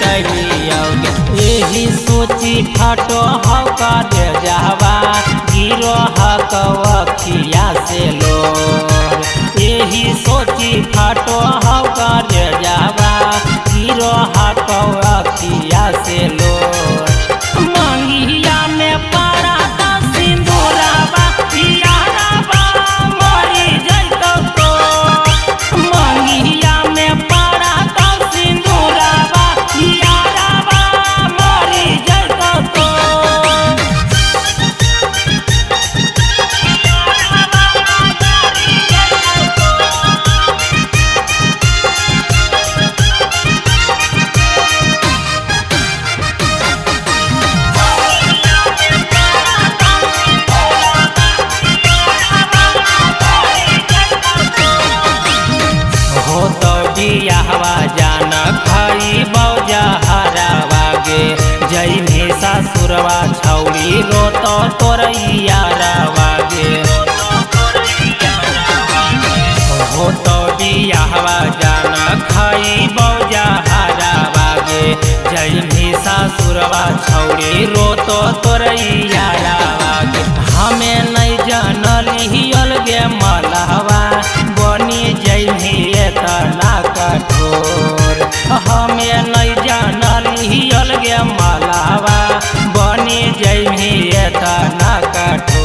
पिटलियौगे। एही सोची फटो हौ कर जावा गिरो हकवखिया से लोर। एही सोची फटो हौ कर जावा गिरो हकवखिया से लोर। मंगिया में पड़ा ता सिंदूरावा यारावा मरी जैतो तो। मंगिया में पड़ा ता सिंदूरावा यारावा मरी जैतो तो। हो तो बियाहवा जान खाई बौजा हरावा गे जैमे सासुरवा छौरी रो तो तोरैया रावा गे। हो तो बियाहवा जान खाई बौजा हरावा गे जैमे सासुरवा छौरी रो तो तोरैया रावा गे। हमें नहीं जानली अलगे मलहवा बनी जैमे एतना कठोर। हमें नहीं जानली अलगे मलहवा बनी जैमे एतना कठोर।